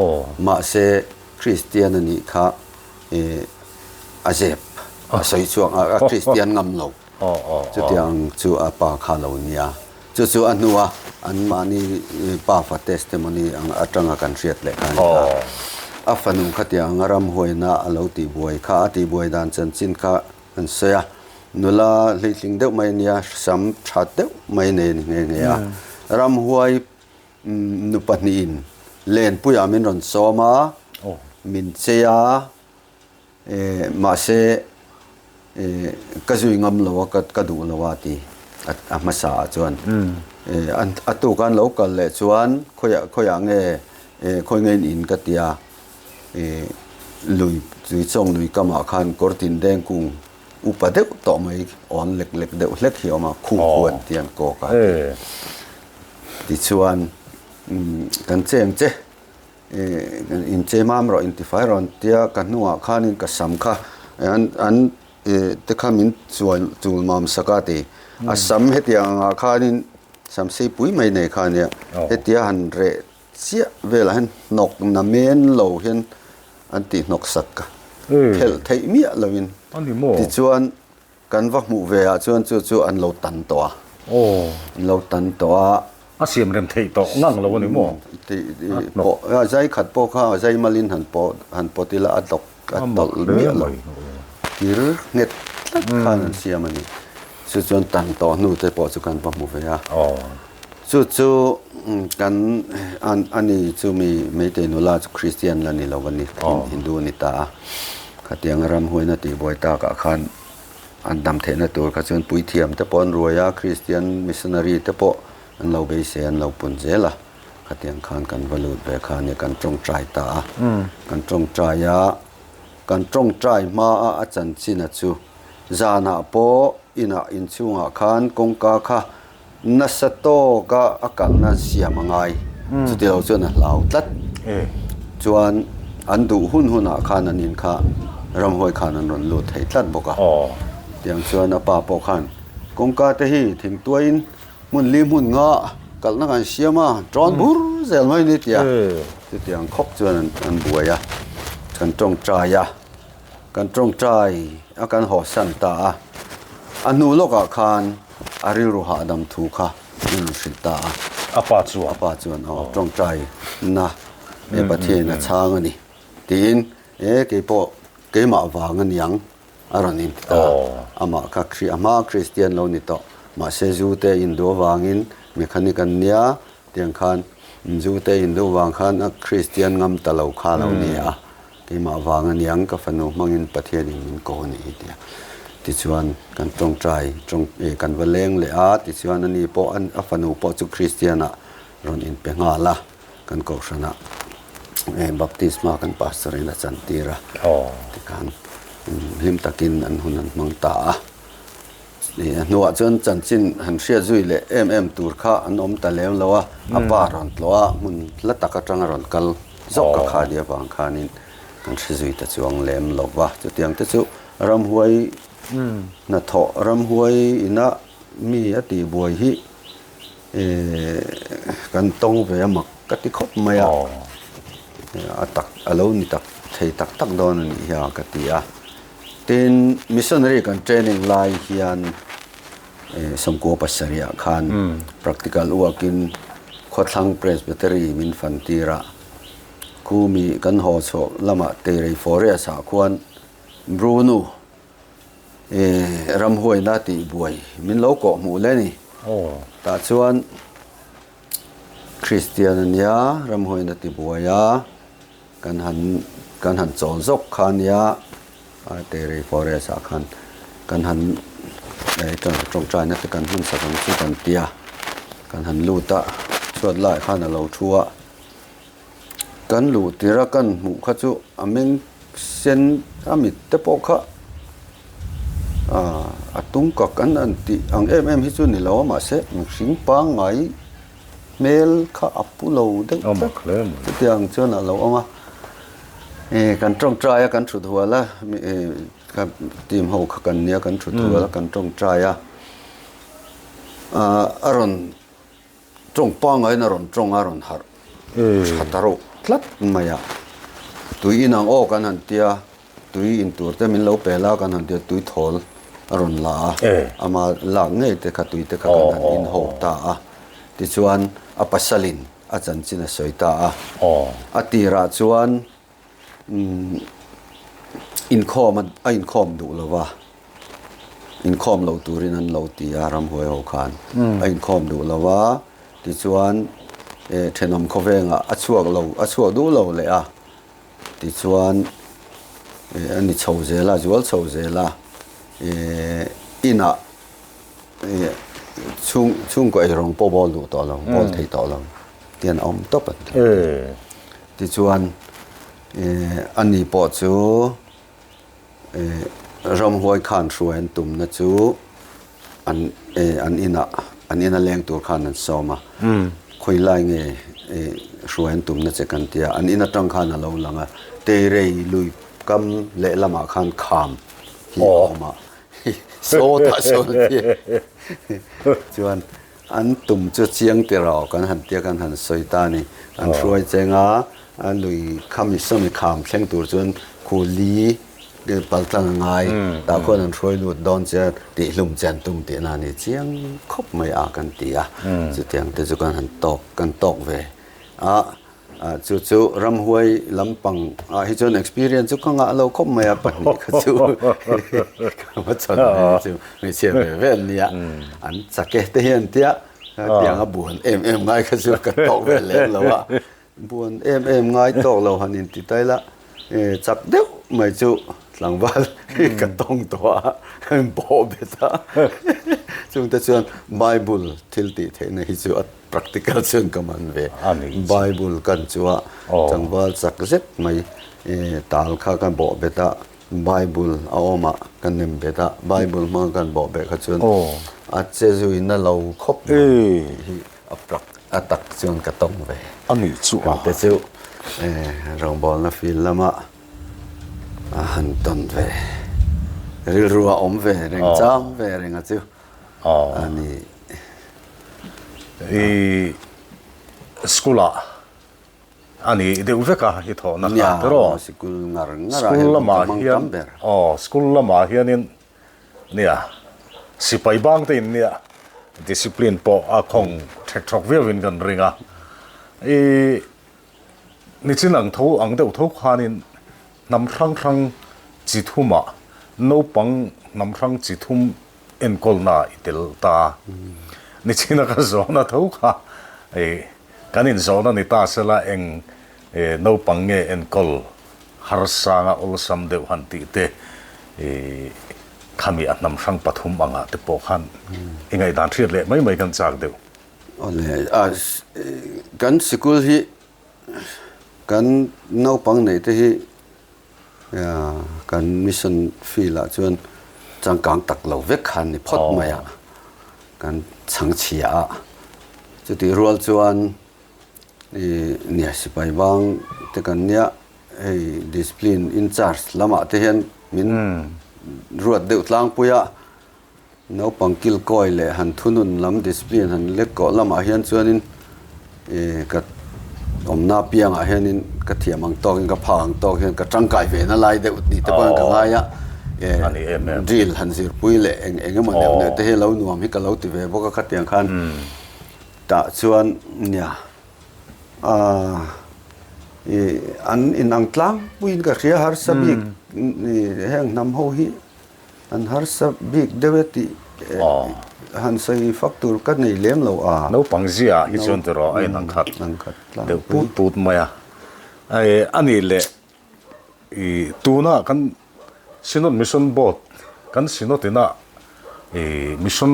mahse Christian a nih kha a zep a sawi chhuak a Christian ngam lo. Chutiang chu a pa kha lo nia. Chu chu a hnua anmahni pafa testimony ang atanga kan hriat leh kha a ni kha. A fanu khatiang anga ramhuaina a lo tihbuai kha, a tihbuai dan chanchin kha an sawi a. Nula hleitling deuh mai a nia, sam tha deuh mai nei a ni nghe nghe a. Ramhuai nu pahnihin lenpuiah min rawn sawm a, min chei a. Mahse, ka zui ngam lo a, ka duh lo a ti a hmasa ah chuan. A tuk an lo kal leh chuan khawiah khawiah nge khawi nge in in ka ti a, lui tuichawng lui kamah khan kawr tin deng kung upa deuh tawh mai awn lek lek deuh hlek hi a awm a, khu khu an ti an kawk a ti. Tichuan kan cheng che. In che mam rawh in tifai rawh an tia ka hnungah khanin ka sam kha an an. te kha min chuan chul mam sak a ti. A sam hetiang angah khanin sam sei pui mai nei kha ania. Hetia han reh chiah velah hian hnawk na men lo hian an tih hnawk sak ka phelh theih miah loin. Tichuan Kan va hmuh ve ah chuan chu chu an lo tan tawh a. Aw. An lo tan tawh a. A siam rem theih tawh ngang lo a ni maw? Tih pawh a zai khat pawh kha a zai malin han pawh han pawt ila a tlawk a tawlh miah lo. Kir nghet tlat khan an siam a ni. Chu chuan tan tawh hnu te pawh chu kan va hmu ve a. Aw. Chu chu kan an a ni chu mi Meitei nula chu Kristian la ni lo a ni. Hindu a ni ta a. Khatiang ramhuaina tihbuai takah khan an dam theihna tur kha chuan puithiam te pawh an ruai a, Kristian missionary te pawh an lo beisei an lo pun zel a, khatiang khan kan va lut ve kha ania kan tawngtai ta a, kan tawngtai a, kan tawngtai hma a a chanchin a chu zanah pawh inah inchhungah khan kawngka kha Nasa tawka a kalna siam a ngai. Chutilo chuan a hlau tlat. Chuan an duh hun hunah khan an in kha ramhuai khan an rawn lut thei tlat bawk a. Tiang chuan a pa pawh khan kawngka te hi thingtuaiin hmun li hmun nga kalhna kan siam a, tawn bur zel mai ni tia. Chutiang khawp chuan an buai a, kan tawngtai a. Kan tawngtai a kan hawsan ta a, a hnu lawkah khan a rilru hahdam thu kha min rawn hrilh ta a. A pa chuan. A pa chuan aw tawngtai na e Pathian a chhang a ni tiin e keipawh keimah vang a niang a rawn inti ta a. Amah kha a hma Kristian lo ni tawh mahse zu te induh avangin mechanic an nia Tiang khan Mzute Hindu vang khan a Kristian ngam ta lo kha lo ni a, keimah vang a niang ka fanu hmangin Pathianin min ko a nih hi tia. Tichuan kan tawngtai tawng eh kan va leng leh a, tichuan ani pawh a fanu pawh chu Kristianah rawn inpe nghal a, kan kohhranah eh baptisma kan pastor in a chantir a, tikhan hlim takin an hun an hmang ta a. A hnuah chuan chanchin han hriat zui leh em em tur kha an awm ta lem lo a, a pa rawn tlawh a, hmun hla tak atanga rawn kal zawk ka kha nia vang khanin kan hre zui ta chuang lem lo va. Chutiang te chu ramhuai hnathawh, ramhuai ina mi a tihbuai hi kan tawng ve a mak ka ti khawp mai a, a tak a lo ni tak thei tak tak dawn a nih hi a ka ti a. Tin, missionary kan training lai hian Sawmkua pasarihah khan practical work-in Khawthlang Presbytery min fan tir a, khumi kan haw chhuah lamah Teirei Forest-ah khuan Bruno ramhuaina tih buai min lo kawh hmuh leh a ni. Tah chuan Kristian a nia, ramhuaina ti buai a. Kan han kan han chawl zawk kha ania Terry forest ah khan kan han tawngtaina te kan hman sak ang chu kan tia kan han lut a chhuat laiah khan a lo thu a kan luh tir a kan hmuh kha chu a meng sen a mit te pawh kha ah a tung kak an an tih ang em em hi chu ni lo a mahse mihring pangngai. Hmel kha a pu lo deuh tlat chutiang chuan a lo awm a, kan tawngtai a kan thut hual a team ho kha kan nia kan thut hual a kan tawngtai a, a rawn tawng pangaiin a rawn tawng a rawn harh tha ta reuh tlat mai a, tui inang aw kan han tia. Tui in tur te min lo pe la kan han ti a, tui thawl a rawn la a, ama lak ngei te kha tui te kha kan han in ho ta a, tichuan a pasalin a chanchin a sawi ta a, a tirah chuan inkhawm a inkhawm duh lo va, inkhawm lo turin an lo ti a ramhuai ho khan a inkhawm duh lo va, tichuan thenawm khawvengah a chhuak lo a chhuak duh lo leh a. Tichuan a ni chho zel a, zual chho zel a, inah chhung chhungkaw eirawng pawh bawl duh tawh lo, bawl thei tawh lo tian a awm tawp a ni. Tichuan ani pawh chu Ramhuai khan hruai an tumna chu an an inah an ina leng tur khan an sawm a, khawi lai nge hruai an tumna che kan tia, an in atang khan a lo lang a, Teirei lui kam lehlamah khan kham. hi a awm a, sawtah sawn chuan an tum chu chiang ti ro kan han tia kan han sawi ta a ni. An hruai cheng a, a lui khami sawmi kham thleng tur chuan khu li pal tlang a ngai, tah khuan an hruai lut dawn che a, tihhlum che an tum tihna a ni chiang khawp mai a kan ti a, chutiang te chu kan han tawk kan tawk ve a. Chu chu ramhuai lampang ah hi chuan experience chu ka ngah lo khawp mai a, pahnih kha chu ka hmachhawn mai chu hmeichhia ve ve an nia, an chak e te hian tia tiang a buan em em ngai kha chu ka tawk ve lem lo a, buan em em ngai tawk lo han inti ta ila chak deuh mai chu tlangval ka tawng tawh a, bawh bet a, chungte chuan Bible thil tih theihna hi chu a Practical chuan ka man ve. Bible kan chu a tlangval chak zet mai tal kha ka bawh bet a, Bible a awm a ka nem bet a, Bible hmang kan bawh beh kha chuan a che zui na lo khawp mai tih hi a prac a tak chuan ka tawng ve. Kan te chu rawngbawlna field lama a han tawn ve, rilru a awm ve reng chang ve reng a chu a ni. I school ah a ni deuh vek a i thawhna kha tiraw? Nia, sikul ngar ngar ah hian ka hmang tam ber. Aw, school lamah hianin nia sipai bang te in nia discipline pawh a khawng thek thawk viau in kan ring a. I nichin ang tho ang deuh tho khanin hnam hrang hrang chi thumah naupang hnam hrang chi thum enkawlna i tel ta. Nichina ka zawhna tho kha i kan inzawhna ni ta sela eng naupang nge enkawl harsanga awlsam deuh han tih te i khami a hnam hrang pathum angah te pawh khan i ngaihdan hriat leh mai mai kan chak deuh. Awle, kan sikul hi kan naupang neih te hi Kan mission field ah chuan changkang tak lo vek khan ni phawt mai a, kan chhang chhia a, chutih rual chuan ih nia sipai bang te kan nia hei discipline in charge lamah te hian min ruat deuh tlangpui a. Naupang kilkawi leh han thunun lam discipline han lek kawh lamah hian chuanin ih ka awmna piangah hianin ka thiam ang tawkin ka phak ang tawk hian ka tangkai ve na lai deuh tih te pawhin ka ngai a, ih drill han zirpui leh eng eng emaw neuh neuh te hi lo nuam hi ka lo ti ve bawk a khatiang khan tah chuan nia ah ih an inang tlangpuiin ka hria harsa bik ih heng hnam ho hi. An harsa bik deuh e tih han sawi fak tur ka nei lem lo a. Naupang zia hi chuan ti rawh a in ang khat deuh put put mai a. A nih leh i tuna kan Synod Mission Board kan Synod ina i Mission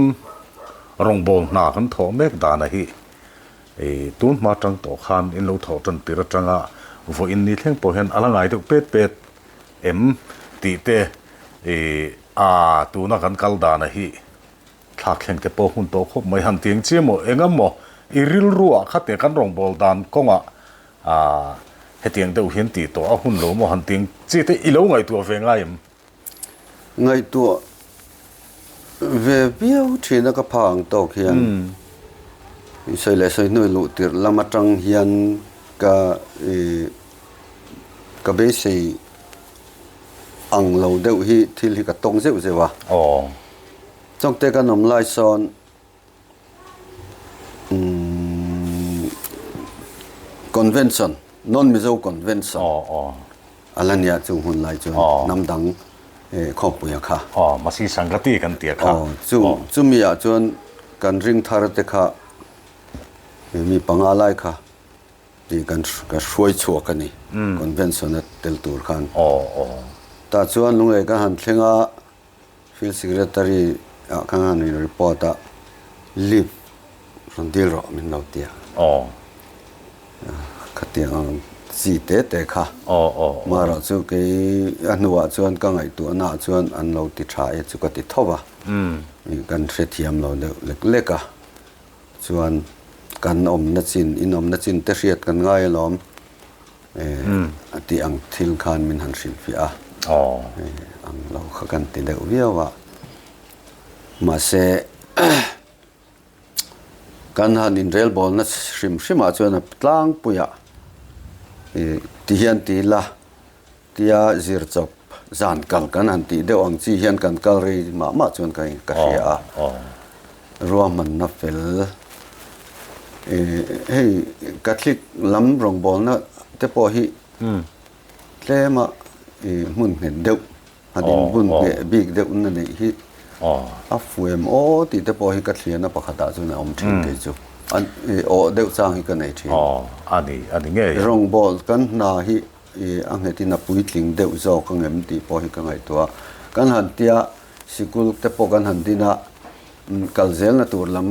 rawngbâwl hna kan thawh mek dana hi i tun hma tang tawh khan in lo thawh tan tir atanga vawiin ni thleng pawh hian a la ngai deuh pet pet Em tih te i a tuna kan kal dana hi thlak thleng te pawh hun tawh khawp mai han ti ang chi emaw eng emaw i rilru ah kha te kan rawngbâwl dan kawngah a hetiang deuh hian tih tawh a hun lo maw han ti ang chi te i lo ngaihtuah ve ngai em? Ngaihtuah ve viau thin a ka pha ang tawk hian i sawi leh sawi hnu luh tirh lam atang hian ka i Ka beisei ang lo deuh hi thil hi ka tawng zeuh zeuh a. Aw. Chawngte kan awm lai sawn umm convention, non-Mizo convention Aw aw. a la nia chung hun lai chuan Aw. hnam dang khawmpuia kha. Aw, Masi Sangati kan tia kha. Aw, chu chumi ah chuan kan ring thar te kha mi panga lai kha tih kan ka hruai chhuak a ni convention a tel tur khan. Tah chuan lunglei ka han thleng a, field secretary ah khan han in report a, leave rawn dil rawh min lo ti a. Khatiang ang chi te te kha. Marawh chu kei a hnuah chuan ka ngaihtuahna ah chuan an lo ti tha e chu ka ti tho va, kan hrethiam lo deuh lek lek a. Chuan kan awmna chin, in awmna chin te hriat kan ngai alawm a tih ang thil khan min han hrilhfiah a. Ang lo kha kan ti deuh viau a. Mahse kan han inrelbawlna hrim hrimah chuan a tlangpuiah ti hian ti ila tia zir chawp zan kal kan han tih deuh ang chi hian kan kal rei mah mah chuan ka ka hria a. Ruahmanna fel hei Catholic lam rawngbawlna te pawh hi tlema hmun nghet deuh Han inbun ngheh bik deuh na neih hi a fuem aw tih te pawh hi ka thliana pakhatah chuan a awm thin kei chu. An awh deuh chang hi ka nei thin. A ni, a ni ngei. Rawngbawl kan hna hi a nghetin a puitling deuh zawk ang em tih pawh hi ka ngaihtuah a. Kan han tia sikul te pawh kan han din a, kal zelna tur lam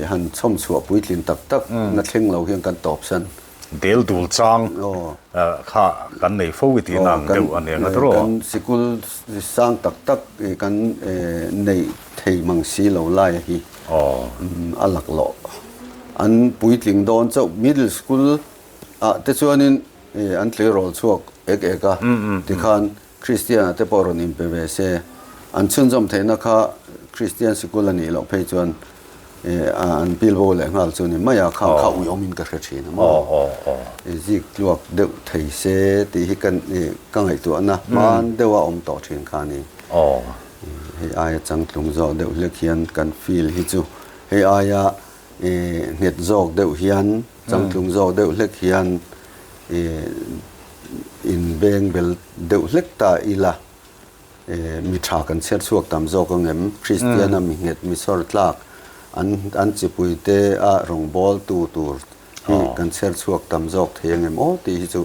han chhawm chhuah puitlin tak tak na thleng lo hian kan tawp san. Del dul chang kha kan nei fo i tihna ang deuh a nia nga tawh. Kan sikul sang tak tak kan neih thei mang si lo lai hi a laklawh. An puitling dawn chauh middle school ah te chuanin an tleirawl chhuak ek ek a tikhan Kristian-a te pawh rawn inpe ve se, an chhunzawm theihna kha Kristian sikul a nih loh phei chuan an pilbo leh nghal chu ni mai a, khang kha uiawmin ka hre thin a maw? Zik tluak deuh thei se tih hi ka ngaihtuahna hman deuha awm tawh thin kha a ni. Hei aia changtlung zawk deuh hlek hian kan feel hi chu hei aia nghet zawk deuh hian, changtlung zawk deuh hlek hian In beng bel deuh hlek ta ila, mi tha kan chhiar chhuak tam zawk ang em? Kristiana mi nghet, mi sawr tlak, an an chipui te a rawngbâwl tu tur hi kan chhiar chhuak tam zawk thei ang em aw tih hi chu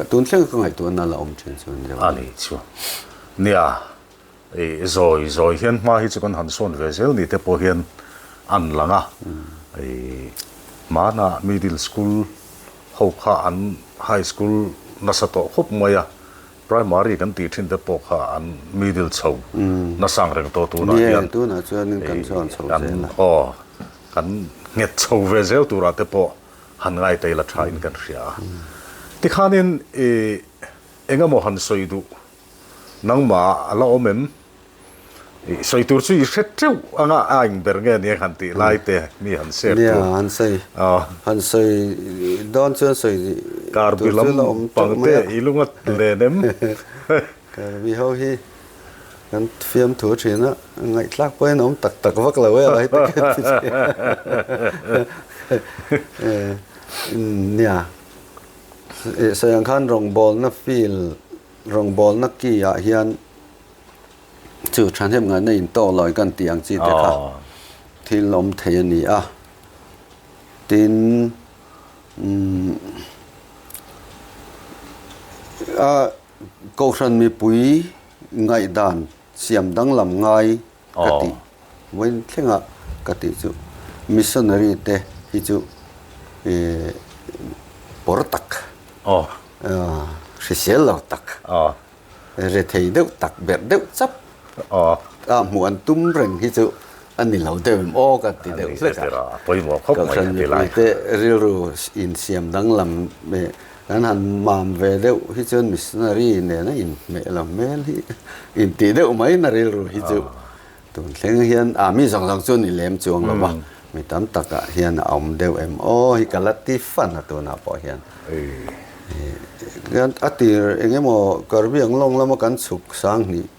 tun thleng ka ngaihtuahna la awm thin chu a ni deuh a. A ni chu. Nia, I zawi zawi hian hma hi chu kan han sawn ve zel ni te pawh hian an lang a. I hmanah middle school ho kha an high school nasa tawh khawp mai a, primary kan tih thin te pawh kha an middle chho nasa ang reng tawh tunah hian. Ni e, tunah chuanin kan sawn chho zel a. Aw, kan nghet chho ve zel turah te pawh han ngaitail a tha in kan hria a. Tikhanin i engemaw han sawi duh Nangmah a la awm em? I sawi tur chu i hre teuh anga a eng ber nge nia han tih lai te mi han share tur. Nia, han sawi, han sawi dawn chuan sawi tur chu la awm teuh mai a. Karbi lam pang te i lunga len em? Karbi ho hi kan fiamthu thin a, ngaihthlak pawhin a awm tak tak vak lo e a lai te khan ti thin. Nia, sawi ang khan rawngbawlna field Rawngbawlna ki ah hian chu thahnem ngaihna in tawk lawi kan tih ang chi te kha thil awm thei a ni a. Tin, a Kohhran mipui ngaihdan siam danglam ngai ka tih vawiin thlenga ka tih chu missionary te hi chu pawr tak hrisel lo tak rethei deuh tak berh deuh chap a hmuh an tum reng hi chu a ni lo deuh em aw ka ti deuh hlek a kohhran mipui te rilru insiam danglam Kan han mam ve deuh hi chuan missionary nena inhmeh lo hmel hi intih deuh mai na rilru hi chu tun thleng hian a mi zawng zawng chu ni lem chuang lo va, mi tam takah hian a awm deuh em aw hi ka la ti fan a tunah pawh hian. A tir eng emaw Karbi Anglong lama kan chhuk 2000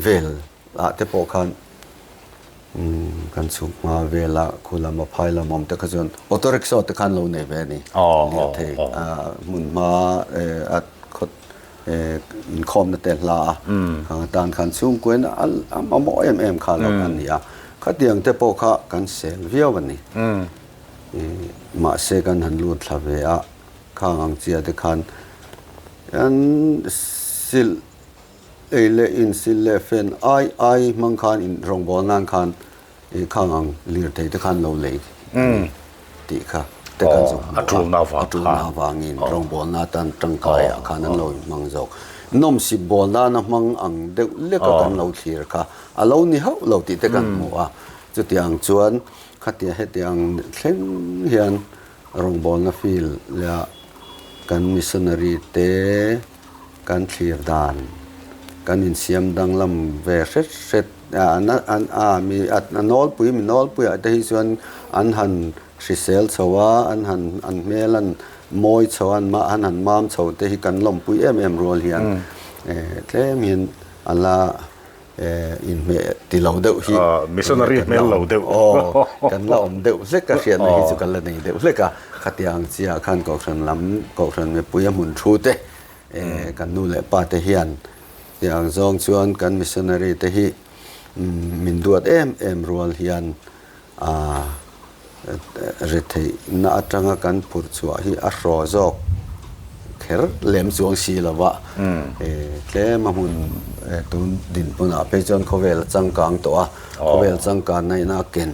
vel ah te pawh khan Kan chhuk hma vela khu lama phai lam awm te kha chuan auto rickshaw te khan lo nei ve a ni. Lirthei hmun hma a khawt inkhawmna te hla a khang atan khan chhungkuain a mamawh em em kha lo a ni a. Khatiang te pawh kha kan sel viau a ni. Mahse kan han lut thla ve a, khang ang chia te khan an silh Ei leh in sil leh fen ai ai hmang khan in rawngbâwl nan khan i khang ang lirthei te khan lo lei a ni tih kha te kan zawh hmu a, a ṭulna avangin rawngbâwlna atan ṭangkai ah khan an lo inhmang zawk. Nawmsip bâwl nana hmang ang deuh leka kan lo thlir kha a lo ni hauh lo tih te kan hmu a, chutiang chuan khatia hetiang thleng hian rawngbâwlna field leh kan missionary te. kan thlir dan kan insiam danglam ve hret hret a mi a nawlpui mi nawlpuiah te hi chuan an han hrisel chho a, an han an hmel an mawi chho a, an an han mam chho te hi kan lawmpui em em rual hian tlem hian a la inhmeh ti lo deuh hi missionary hmel lo deuh aw kan la awm deuh hlek a hriatna hi chu kan la nei deuh hlek a khatiang chiah khan kohhran lam kohhran mipui a hmun thu te kan nu leh pa te hian tiang zawng chuan kan missionary te hi min duat em em rual hian A retheihna atanga kan phurh chhuah hi a hraw zawk kher lem chuang si lo va, tlem a hmun tun dinhmunah phei chuan khawvel a changkang tawh a, khawvel changkanna in a ken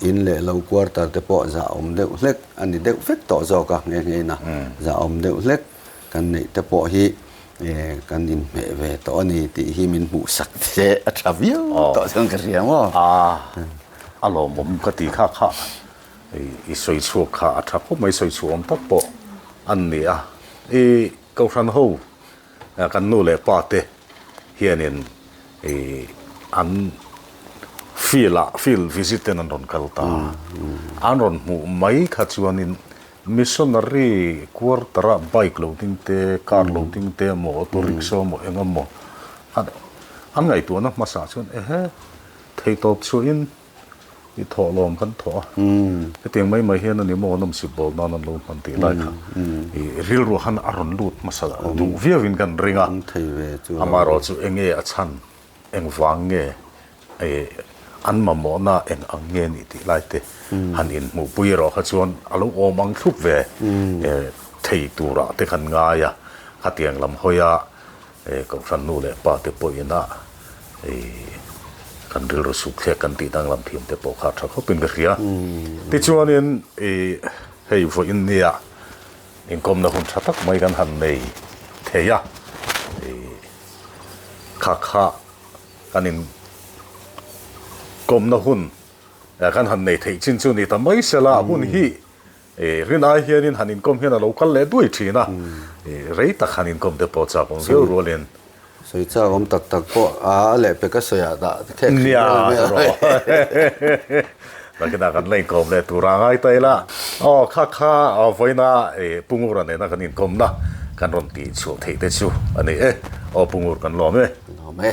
in leh lo quarter te pawh zah awm deuh hlek a ni deuh vek tawh zawk a, nghe nghe in a zah awm deuh hlek kan neih te pawh hi Kan inhmeh ve tawh a ni tih hi min hmuh sak che a tha viau tawh chuan ka hria maw? A lawmawm ka ti kha kha i sawi chhuak kha a tha khawp mai, sawi chhuah awm tak pawh an ni a. I Kohhran ho kan nu leh pa te hianin i an field ah field visit ten an rawn kal ta a, an rawn hmuh mai kha chuanin Missionary quarter-a bike lo ding te, car lo ding te emaw, auto rickshaw emaw eng emaw an ngaihtuahna hmasa chuan ehe theitawp chhuahin i thawhlawm kan thawh a, hetiang mai mai hian a ni maw nawmsip bawl nan an lo hman tih lai kha i rilru khan a rawn lut hmasa duh viauin kan ring a, amaherawh chu enge a chhan Engvang nge an mamawhna eng ang nge nih tih lai te han inhmuhpui erawh kha chuan a lo awm ang thlup ve thei turah te khan ngai a, khatiang lam hawia Kohhran nu leh pa te pawhin a kan rilru suk thlek kan tih danglam thiam te pawh kha a tha khawpin ka hria. Tichuanin hei vawiin nia inkawmna hun tha tak mai kan han nei thei a. Kha kha kan in kawmna hun kan han nei theih chin chu ni ta mai sela a hun hi rin ai hianin han inkawm hian a lo kal leh duai thin a, rei tak han inkawm te pawh chak awm viau rualin. Sawi chak awm tak tak pawh a lehpek a sawi ah dah khek hrim vel mai a. Nakinah kan la inkawm leh tur a ngai ta ila. Aw kha kha vawiina Pu Ngura nena kan inkawmna kan rawn tih chhuah theih te chu a ni e. Aw Pu Ngur kan lawm e. Lawm e.